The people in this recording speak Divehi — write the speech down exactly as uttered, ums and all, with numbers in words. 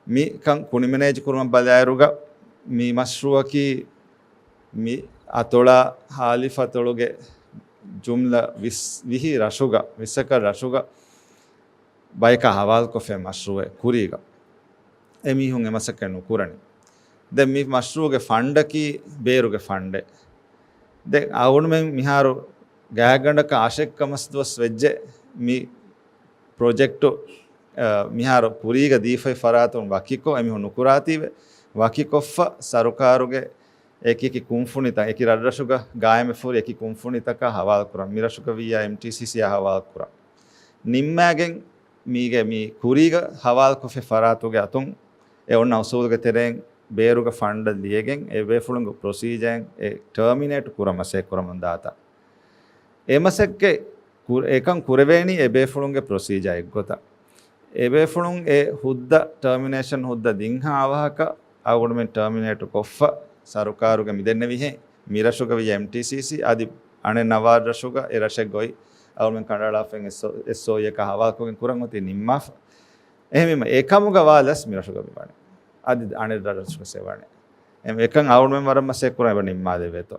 މިކަން ކުނިމެނޭޖް ކުރުމަށް ބަލާއިރުގަ، މި މަޝްރޫއަކީ މި އަތޮޅާ ހާލިފް އަތޮޅުގެ ޖުމްލަ ވިސް، ވިހި ރަށުގަ، ވިއްސަކަށް ރަށުގަ ބަޔަކާ ހަވާލުކޮށްފައި މަޝްރޫއެއް ކުރީގަ، އެ މީހުން އެ މަސައްކަތް ނުކުރަނީ. ދެން މި މަޝްރޫއުގެ ފަންޑަކީ ބޭރުގެ ފަންޑެއް. ދެން އަޅުގަނޑުމެން މިހާރު ގާތްގަނޑަކަށް އަށެއްކަމަސް ދުވަސް ވެއްޖެ މި ޕްރޮޖެކްޓު، އަ، މިހާރު ކުރީގަ ދީފައި ފަރާތުން ވަކިކޮށް، އެމީހުން ނުކުރާތީވެ ވަކިކޮށްފަ، ސަރުކާރުގެ އެކި އެކި ކުންފުނިތައް، އެކި ރަށްރަށުގަ ގާއިމްވެފަ ހުރި އެކި ކުންފުނިތަކަށް ހަވާލު ކުރަން. މިރަށުގަ ވިއްޔާ އެމްޓީސީސީއާ ހަވާލު ކުރަން. ނިންމާގެން މީގެ މި ކުރީގަ ހަވާލުކޮށްފައި ފަރާތުގެ އަތުން އެ އޮންނަ އުސޫލުގެ ތެރެއިން ބޭރުގެ ފަންޑަށް ލިޔެގެން، އެ ބޭފުޅުންގެ ޕްރޮސީޖަރެއް އެ ޓާމިނޭޓް ކުރަން މަސައްކަތް ކުރަމުން ދާތާ. އެ މަސައްކަތް ކުރ-، އެކަން ކުރެވޭނީ އެ ބޭފުޅުންގެ ޕްރޮސީޖާ އެއްގޮތަށް. އެ ބޭފުޅުން އެ ހުއްދަ ޓާމިނޭޝަން ހުއްދަ ދިންހާ އަވަހަކަށް އަޅުގަނޑުމެން ޓާމިނޭޓް ކޮށްފަ، ސަރުކާރުގެ މިދެންނެވިހެން މިރަށުގަ ވިއްޔާ އެމްޓީސީސީ އަދި އަނެއް ނަވާރަށުގަ އެ ރަށެއް ގޮތް އަޅުގަނޑުމެން ކަނޑައަޅާފައި އެސްއޯ-، އެސްއޯއީއަކާ ހަވާލުކޮށްގެން ކުރަން އޮތީ ނިންމާފަ. އެހެންވީމަ އެކަމުގަ ވާލަސް މިރަށުގަ މިވާނެ. އަދި އަނެއް ރަށްރަށުގަސް ވާނެ. އެހެން އެކަން އަޅުގަނޑުމެން ވަރަށް މަސައްކަތް ކުރަން އެބަ ނިންމާލެވޭތޯ.